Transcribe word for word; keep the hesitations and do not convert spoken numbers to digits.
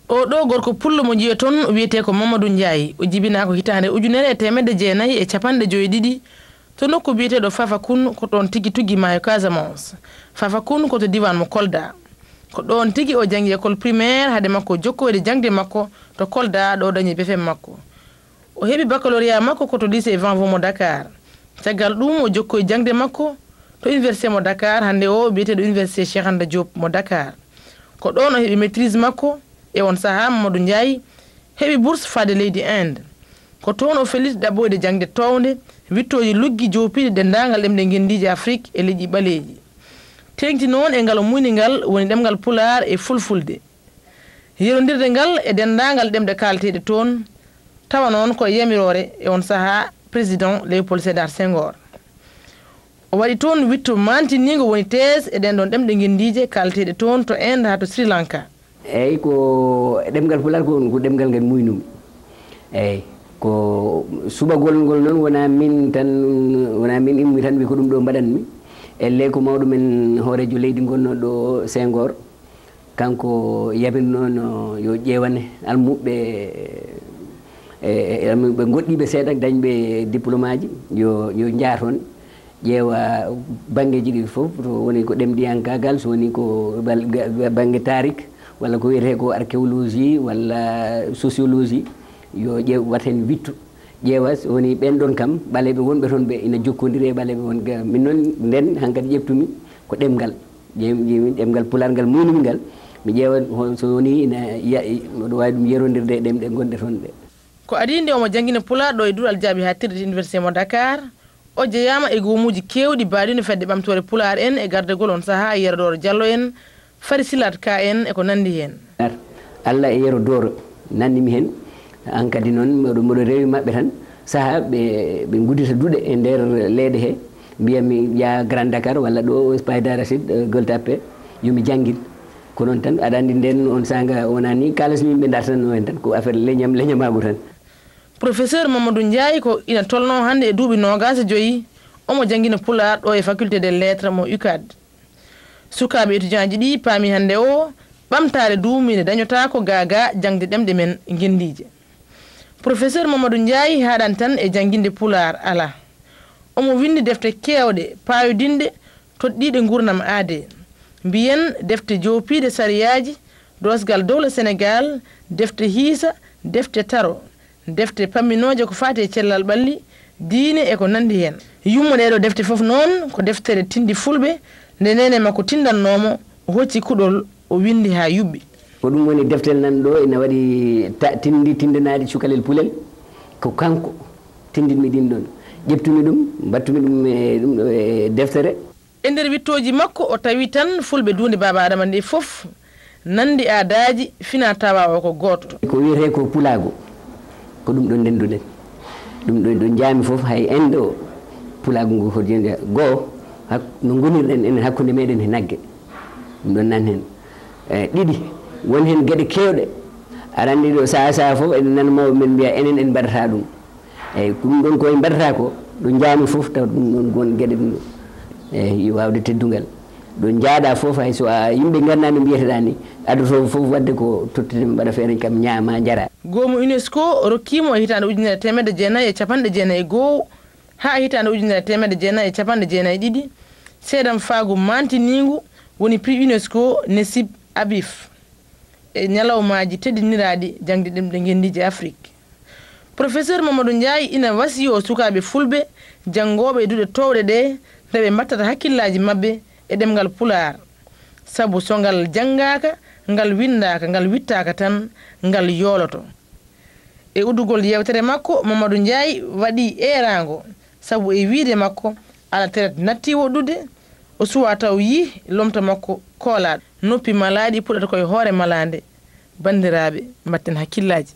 Oo ɗoo gorko pullo mo njiyoton wiyetee ko Mamadou Ndiaye. O jibinaa ko hitaande ujunere e teemedde jeenayi e capanɗe joyi ɗiɗi to nokku biyeteeɗo Fafakun, ko ɗoon tigi tuggi maayo Casamance. Fafakun ko to diiwaan mo Kolda. Ko ɗoon tigi o janngi école primaire hade makko jokkoyde jaŋde makko to Kolda, ɗo o dañi B F M makko. O heɓi baccalauréat makko ko to lycée Vanvo mo Dakar. Caggal ɗum, o jokkoyi jaŋde makko to université mo Dakar, hannde o biyeteeɗo Université Cheikh Anta Diop mo Dakar. Ko ɗoon o heɓi maîtrise makko. E oon sahaa, Mamadou Ndiaye heɓi bourse faade leydi Inde. Ko toon o felliti ɗaɓɓoyde jaŋde toownde, wiɗtooji luggi joopiiɗe denndaangal ɗemɗe ngenndiije Afrik e leƴƴi ɓaleeji. Teeŋti noon e ngal o muyni ngal woni ɗemngal Pulaar e Fulfulde. Yerondirde ngal e denndaangal ɗemɗe kaalateeɗe toon, tawa noon ko e yamiroore e oon sahaa Président Léopold Sédar Senghor. O waɗi toon wiɗto maantiniingo woni thèse e ɗeen ɗoon ɗemɗe ngenndiije kaalateeɗe toon to Inde haa to Sri Lanka. Eeyi, ko ɗemngal Pulaar ko, ko ɗemngal ngal muynumi. Eeyi, ko suɓagol ngol noon wonaa min tan, wonaa min immi tan wi ko ɗum ɗo mbaɗanmi. Ellee ko mawɗo men hooreejo leydi gonnooɗo Senghor, kanko yamirinoono yo ƴeewane almuɓɓe, e, e, almuɓɓe goɗɗiiɓe seeɗa dañɓe diplôme aji, yo, yo njaa toon, ƴeewa banngeeji ɗi fof, to woni ko ɗemɗiyankaagal, so woni ko bal-, ga-, ga-, bannge taarik, walla ko wiyetee ko archéologie, walla sociologie, yo ƴeew, wat heen wiɗto. Ƴeewa so woni ɓeen ɗoon kam, ɓaleeɓe wonɓe toon ɓe ina jokkondiri e ɓaleeɓe won ga. Min noon, ndeen hankadi ƴeftumi ko ɗemngal. Ƴeew-, ƴeewmi ɗemngal Pulaar ngal muynumi ngal, mi ƴeewa hol so woni ina ya-, mboɗo waawi ɗum yerondirde e ɗemɗe ngonɗe toon ɗe. Ko adii nde omo janngina Pulaar ɗo e duɗal jaaɓi haaɗtirde to Université mo Dakar, o jeyaama e goomuuji keewɗi baɗiino fedde ɓamtoore Pulaar en e gardagol oon sahaa Yero Dooro Jallo en, Fari Silaat Ka en e ko nanndi heen. Alla e Yero Dooro nanndi mi heen. Hankadi noon mboɗo, mboɗo rewi maɓɓe tan, sahaa ɓe, ɓe nguddita duɗe e nder leyɗe he, mbiya mi yaa Grand Dakar walla ɗo Paille d'Arachide, eh, Gueule Tapée, yo mi janngin. Ko noon tan, aɗa anndi ndeen oon saanga wonaa ni kaalis min ɓe dartanno heen tan, ko affaire leñam, leñamaagu tan. Professeur Mamadou Ndiaye ko ina tolnoo hannde e duuɓi noogaas e joyi, omo janngina Pulaar ɗo e Faculté des Lettres mo UCAD. Sukaaɓe étudiant ji ɗi paami hannde o ɓamtaare duumiinde dañotaako gaa gaa jaŋde ɗemɗe men ngenndiije. Professeur Mamadou Ndiaye haaɗaani tan e jannginde Pulaar, alaa. Omo winndi defte keewɗe, paayodinɗe, toɗɗiiɗe nguurndam aadee. Mbiyen defte joopiiɗe sariyaaji, doosgal dowla Senegaal, defte hiisa, defte taro, defte pamminooje ko faati e cellal ɓalli, diine e ko nanndi heen. Yumma ɗee ɗoo defte fof noon ko deftere tinndi fulɓe, nde neene makko tinndannoo mo, o hocci kuɗol, o winndi haa yuɓɓi. Ko ɗum woni deftel nan ɗo ina waɗi ta-, tinndi, tinndanaaɗi cukalel pulel. Ko kanko tinndinmi ɗin ɗon. Ƴettumi ɗum, mbattumi ɗum e, ɗum ɗo e deftere. E nder wiɗtooji makko, o tawi tan fulɓe duunde Baaba Adama nde fof nanndi aadaaji, fina tawa o ko gooto. Ko wiyetee ko pulaagu, ko ɗum ɗo ndennduɗen. Ɗum ɗo, ɗo njaami fof, hay enɗo pulaagu ngu ko jeynde goo, hak-, no ngonirɗen enen hakkunde meɗen he nagge. Ɗum ɗon nan heen. E, ɗiɗi, won heen geɗe keewɗe. Aɗa anndi ɗo sahaa sahaa fof eɗen nana mawɓe men mbiya enen en mbaɗata ɗum. Eyi, ɗum ɗon ko en mbaɗata ko, ɗo njaami fof taw ɗum ɗon ko won geɗe ɗum ɗo. Eyi, waawde teddungal. Ɗo njaaɗa fof, hay so a yimɓe nganndaa no mbiyeteɗaa ni, adotooɓe fof waɗde ko tottete mbaɗa feere kam ñaama njara. Goomu UNESCO rokkiimo e hitaande ujunere teemedde jeenayi e capanɗe jeenayi e goo haa hitaande ujunere teemedde jeenayi e capanɗe jeenayi e ɗiɗi, seedamfaagu maantiniingu woni prix UNESCO Nesib Abif e ñalawmaaji teddiniraaɗi jaŋde ɗemɗe ngenndiije Afrik. Professeur Mamadou Ndiaye ina wasiyoo sukaaɓe fulɓe janngooɓe e duɗe toowɗe ɗe, nde ɓe mbattata hakkillaaji maɓɓe e ɗemngal Pulaar. Sabu so ngal janngaaka, ngal winndaaka, ngal wittaaka tan, ngal yooloto. E uddugol yeewtere makko, Mamadou Ndiaye waɗi eeraango, sabu e wiyde makko, alaa traite nattii woɗɗude, o suwaa taw yii lomto makko koolaaɗo. Noppi malaaɗi puɗata ko e hoore malaande. Banndiraaɓe, mbatten hakkillaaji.